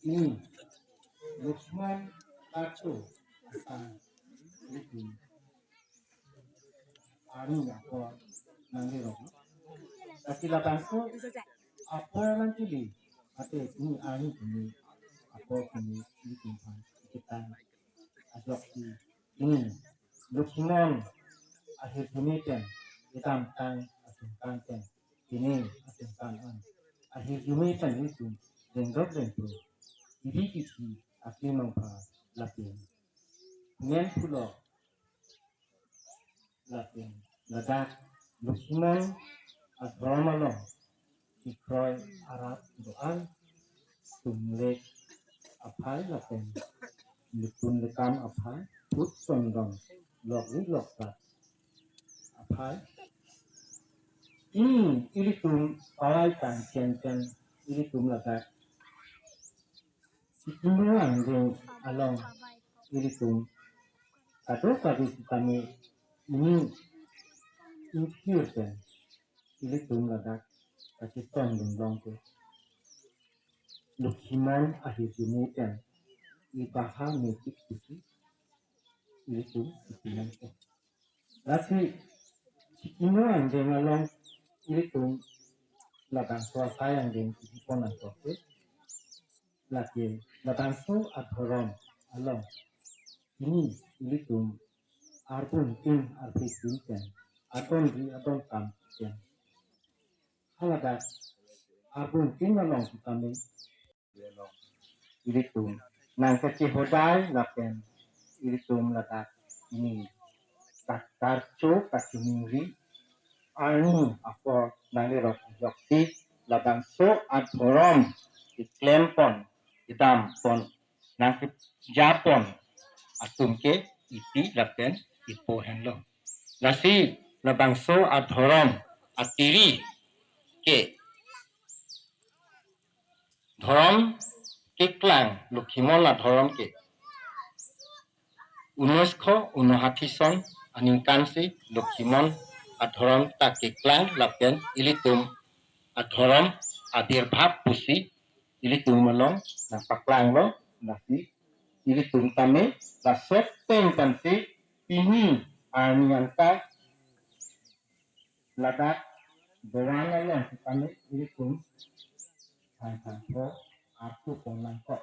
Ini Lukman Kaco akan itu anu apa nangero. Tapi lapansu apa nanti li? Ate ini anu ini apa ini itu kita ajak di ini Lukman akhir dunia kan kita tang asing kan ini asing kan akhir dunia kan itu lenggok lenggok ini kisi akhir mangpa lapin ngen pulo lapin ladak Lukman asromalo ikroy Arab doan sumlek apai lapin lukun lekam apai put sondong lok ni lok ta apai ini ilitum alai tan chen ilitum ladak Sikumang ding along ilitum atau kali kami ini infusion ilitum ladak Pakistan dong ke Lukiman akhir dunia ibaha metik kusi ilitum sikiman ke lasi sikumang ding along ilitum ladang suasana ding sikiponan ke lagi ladangsu adhorom along ini ilitum arbun tin arbi tin adon ri adon kam ten halaga arbun tin along kami ilitum nang kecil hodai lapen ilitum ladak ini karco kasumingri ani apa nang rok joksi ladangsu adhorom iklempon idam pon nang japon atumke ipi lapen ipo henlo lasi labangso adhorom atiri ke ধরম কেকলাং লক্ষিমলা ধরম কে 1959 চন আনিংকানসি লক্ষিমন আধরম তা কেকলাং লাপেন ইলিতুম আধরম আবির্ভাব পুসি ilitum along na paklang lo nasi ilitum kami la soteng kansi ini aniangka ladak berana long kami ilitum thang thang ko aku ponang ko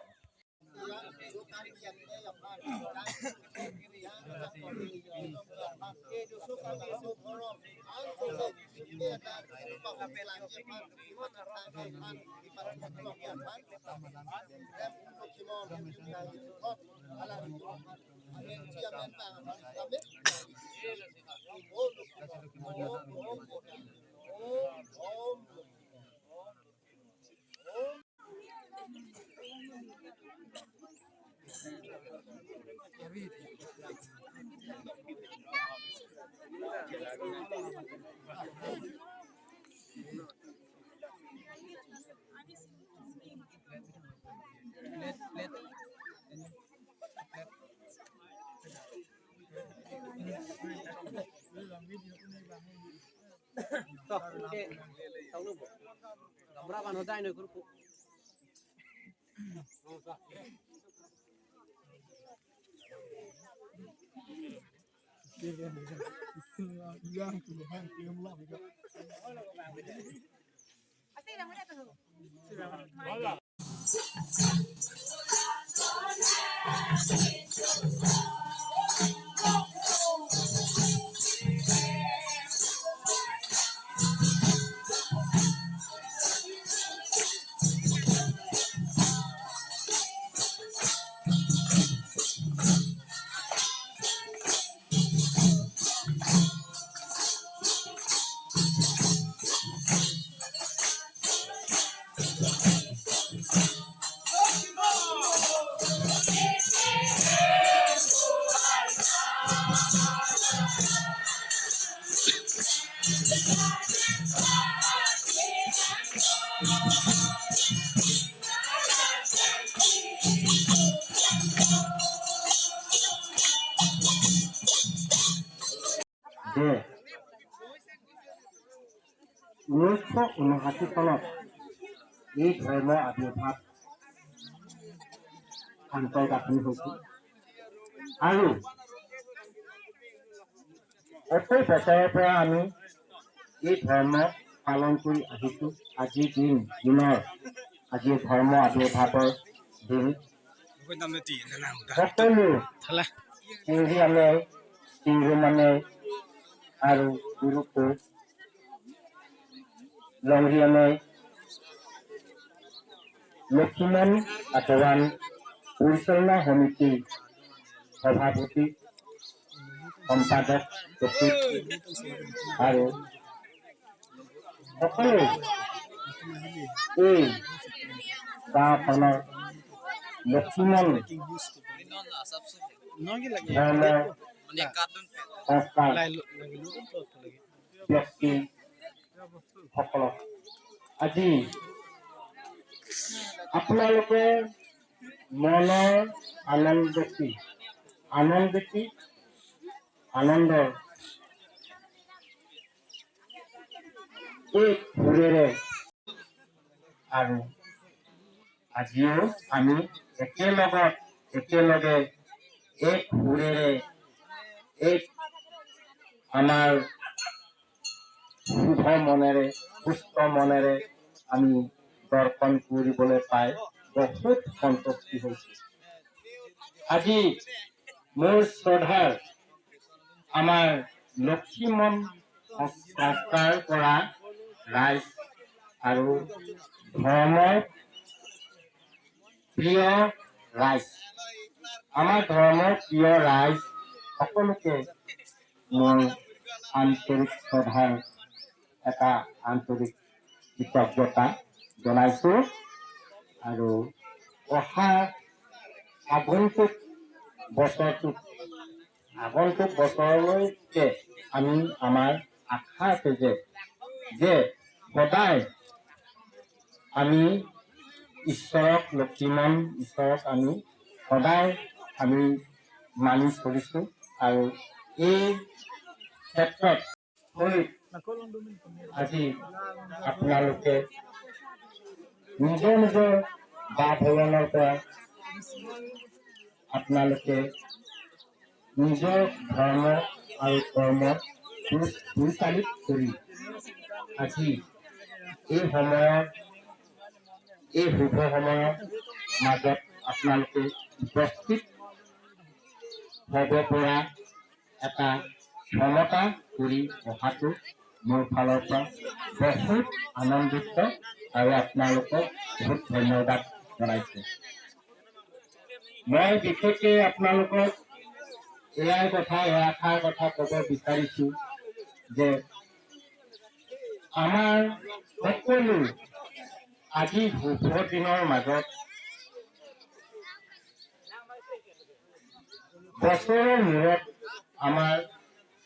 যে 1979 চনত এই ধৰ্ম আৱিৰ্ভাৱ আন্তঃগাঁথনি হৈছিল আৰু অত বছৰৰ পৰা আমি এই ধৰ্ম পালন কৰি আহিছোঁ। আজিৰ দিনৰ আজি ধৰ্ম আৱিৰ্ভাৱৰ দিন সকলো চিংৰিয়ানে, চিংৰুমানে আৰু গুৰুকো লংৰিয়ানে লক্ষ্মীমন আঠৱান পৰিচালনা সমিতিৰ সভাপতি, সম্পাদক, সচিব আৰু সকলো এই গাঁওখনৰ লক্ষ্মীমন ধৰ্ম সংস্কাৰ ব্যক্তিসকলক আজি আপোনালোকে মনৰ আনন্দ কি আনন্দ কি আনন্দৰ এই সুৰেৰে আৰু আজিও আমি একেলগত একেলগে এক সুৰেৰে, এক আমাৰ শুভ মনেৰে, সুস্থ মনেৰে আমি দৰ্শন কৰিবলৈ পাই বহুত সন্তুষ্টি হৈছোঁ। আজি মোৰ শ্ৰদ্ধাৰ আমাৰ লক্ষ্মীমন সংস্কাৰ কৰা ৰাইজ আৰু ধৰ্মৰ প্ৰিয় ৰাইজ, আমাৰ ধৰ্মৰ প্ৰিয় ৰাইজ সকলোকে মোৰ আন্তৰিক শ্ৰদ্ধাৰ এটা আন্তৰিক কৃতজ্ঞতা জনাইছোঁ। আৰু অহা আগন্তুক বছৰটোত, আগন্তুক বছৰলৈকে আমি আমাৰ আশা আছে যে সদায় আমি ঈশ্বৰক, লক্ষ্মীমন ঈশ্বৰক আমি সদায় আমি মানি চলিছোঁ। আৰু এই ক্ষেত্ৰত আজি আপোনালোকে নিজৰ নিজৰ বাসভৱনৰ পৰা আপোনালোকে নিজৰ ধৰ্ম আৰু কৰ্ম পৰিচালিত কৰি আজি এই সময়ত, এই শুভ সময়ৰ মাজত আপোনালোকে উপস্থিত হ'ব পৰা এটা ক্ষমতা কৰি অহাটো মোৰ ফালৰ পৰা বহুত আনন্দিত আৰু আপোনালোকক বহুত ধন্যবাদ জনাইছোঁ। মই বিশেষকৈ আপোনালোকক এয়াই কথা, এষাৰ কথা ক'ব বিচাৰিছোঁ যে আমাৰ সকলো আজি শুভ দিনৰ মাজত বছৰৰ মূৰত আমাৰ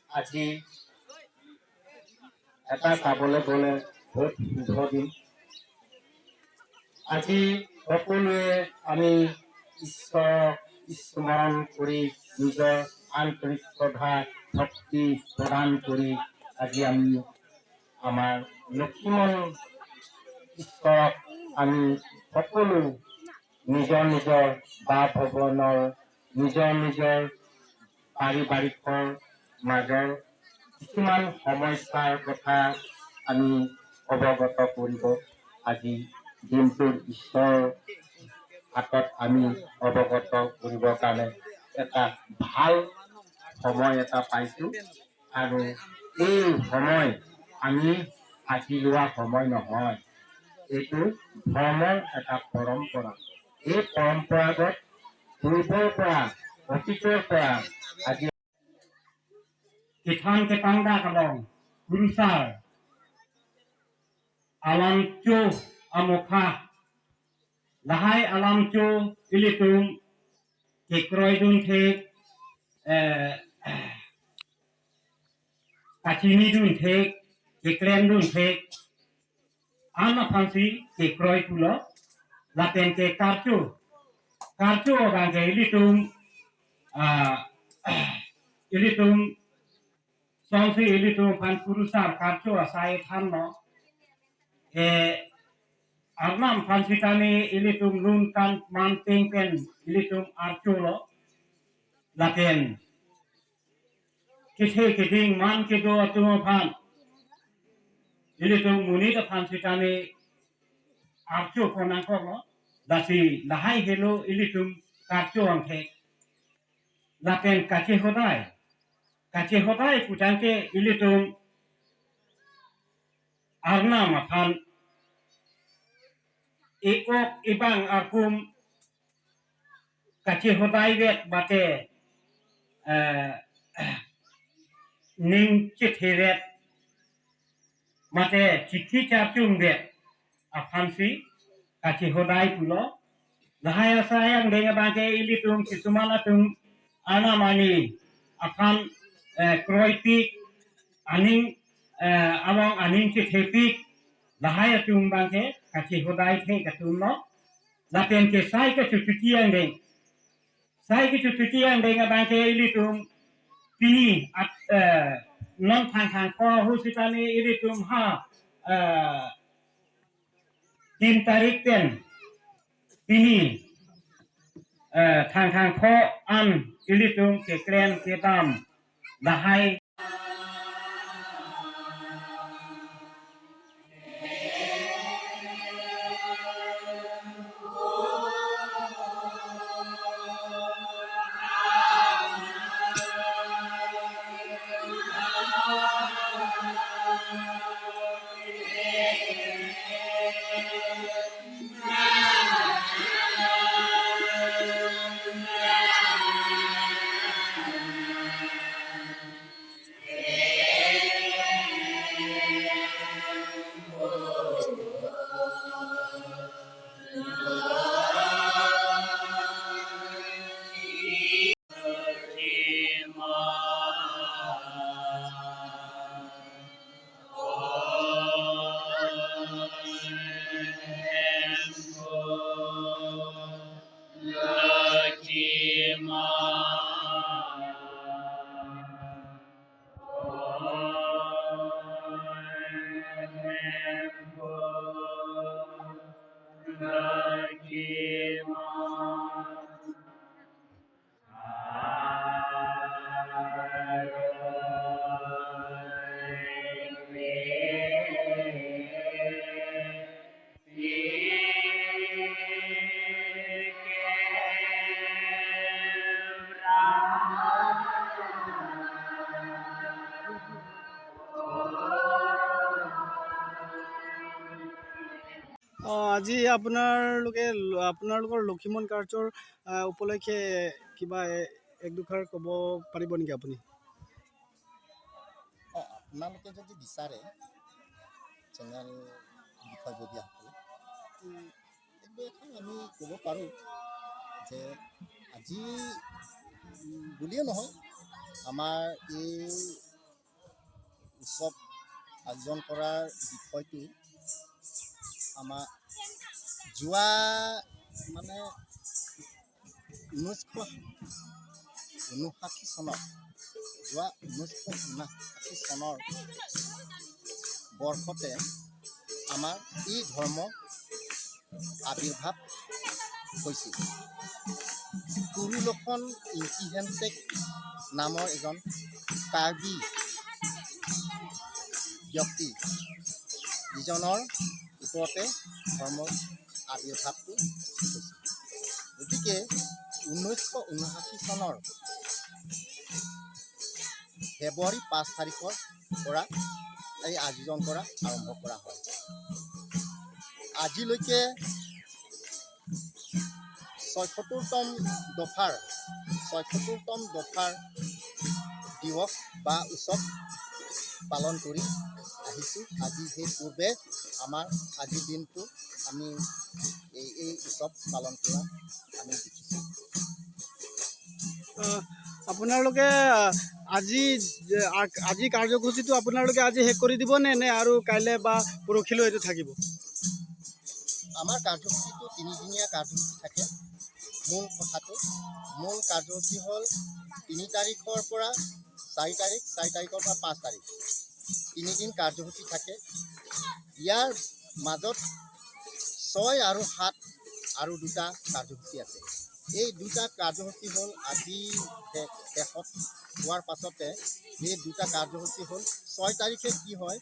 আজি এটা চাবলৈ গ'লে বহুত শুভ দিন। আজি সকলোৱে আমি ঈশ্বৰক স্মৰণ কৰি নিজৰ আন্তৰিক শ্ৰদ্ধা ভক্তি প্ৰদান কৰি আজি আমি আমাৰ লক্ষ্মীমন ঈশ্বৰক আমি সকলো নিজৰ নিজৰ বাসভৱনৰ নিজৰ নিজৰ পাৰিবাৰিকৰ মাজৰ কিছুমান সমস্যাৰ কথা আমি অৱগত কৰিব আজি দিনটোৰ ঈশ্বৰ হাতত আমি অৱগত কৰিবৰ কাৰণে এটা ভাল সময় এটা পাইছোঁ। আৰু এই সময় আমি আজি লোৱা সময় নহয়, এইটো ধৰ্মৰ এটা পৰম্পৰা। এই পৰম্পৰাগত পূৰ্বৰ পৰা, অতীতৰ পৰা আজি Kithan ketangda kalong kurusar alam chu amokha lahai alam chu ilitum kekroi dun thek kachini dun thek keklem dun thek An phansi ke kroi pulo laten ke karchu karchu bang ke ilitum ilitum songsi ilitum phan purusar karchu asai than no e arnam phansitani ilitum lun tan man ting pen ilitum archu lo laten kithe kiting man ke do atum phan ilitum muni ta phansitani archu konang ko lo dasi lahai helo ilitum karchu angke laten kache hodai putangke ilitum arnam phan ekok ibang arkum kache hodai vet bate ning chitheret mate chithi charchung vet aphansi kache hodai pulo lahai asayang denga bangke ilitum kisuman atum anamani aphan kroipik aning among aning chithepik lahai atum bangke kache hodai the katum no laten ke sai ke chututiang deng sai ke chututiang deng bangke ilitum pini at non thang thang ko husitani ilitum ha 3 tarik ten pini thang thang ko an ilitum ke kren ke dam lahai আজি আপোনালোকৰ লখিমন কাৰ্যৰ উপলক্ষে কিবা এক দুষাৰ ক'ব পাৰিব নেকি আপুনি? আপোনালোকে যদি বিচাৰে চেনেল বিষয়ববীয়াসকলে এখন আমি ক'ব পাৰোঁ যে আজি বুলিয়ে নহয়, আমাৰ এই উৎসৱ আয়োজন কৰাৰ বিষয়টো আমাৰ যোৱা মানে 1959 চনত যোৱা 1959 চনৰ বৰ্ষতে আমাৰ এই ধৰ্ম আৱিৰ্ভাৱ হৈছিল। কুৰুলখন ইংকিহেনটেক নামৰ এজন কাৰ্বি ব্যক্তি যিজনৰ ওপৰতে ধৰ্মৰ আৱিৰ্ভাৱটো হৈছিল। গতিকে 1979 চনৰ ফেব্ৰুৱাৰী 5 তাৰিখৰ পৰা এই আয়োজন কৰা আৰম্ভ কৰা হয়। আজিলৈকে 76তম দফাৰ দিৱস বা উৎসৱ পালন কৰি আহিছোঁ। আজি সেই পূৰ্বে আমাৰ আজিৰ দিনটো আমি এই উৎসৱ পালন কৰা আমি দেখিছোঁ। আপোনালোকে আজি আজি কাৰ্যসূচীটো আপোনালোকে আজি শেষ কৰি দিব নে আৰু কাইলৈ বা পৰহিলৈ এইটো থাকিব? আমাৰ কাৰ্যসূচীটো তিনিদিনীয়া কাৰ্যসূচী থাকে। মূল কথাটো, মূল কাৰ্যসূচী হ'ল 3 তাৰিখৰ পৰা 4 তাৰিখ, 4 তাৰিখৰ পৰা 5 তাৰিখ, তিনিদিন কাৰ্যসূচী থাকে। ইয়াৰ মাজত 6 আৰু 7 আৰু দুটা কাৰ্যসূচী আছে। এই দুটা কাৰ্যসূচী হ'ল আজি শেষত হোৱাৰ পাছতে এই দুটা কাৰ্যসূচী হ'ল। 6 তাৰিখে কি হয়,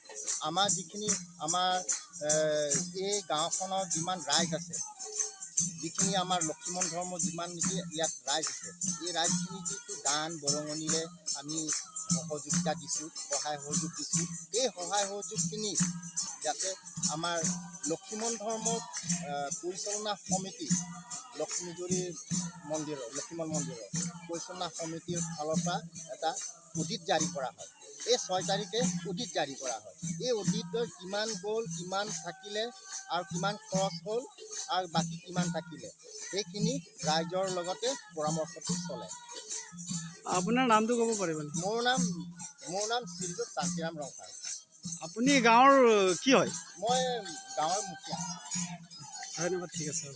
আমাৰ যিখিনি আমাৰ এই গাঁওখনৰ যিমান ৰাইজ আছে, যিখিনি আমাৰ লখিমন ধৰ্ম যিমান নেকি ইয়াত ৰাইজ আছে, এই ৰাইজখিনি যিটো দান বৰঙণিৰে আমি সহযোগিতা দিছোঁ, সহায় সহযোগ দিছোঁ, এই সহায় সহযোগখিনি যাতে আমাৰ লখিমন ধৰ্ম পৰিচালনা সমিতি, লক্ষ্মীজুৰি মন্দিৰৰ, লখিমন মন্দিৰৰ পৰিচালনা সমিতিৰ ফালৰ পৰা এটা অডিট জাৰি কৰা হয়। এই 6 তাৰিখে অডিট জাৰি কৰা হয়। এই অডিটৰ কিমান গ'ল, কিমান থাকিলে আৰু কিমান খৰচ হ'ল আৰু বাকী কিমান থাকিলে, সেইখিনি ৰাইজৰ লগতে পৰামৰ্শটো চলে। আপোনাৰ নামটো ক'ব পাৰিব নেকি? মোৰ নাম শ্ৰীযুত শান্তিৰাম ৰংফাৰ। আপুনি গাঁৱৰ কি হয়? মই গাঁৱৰ মুখীয়া। ধন্যবাদ, ঠিক আছে।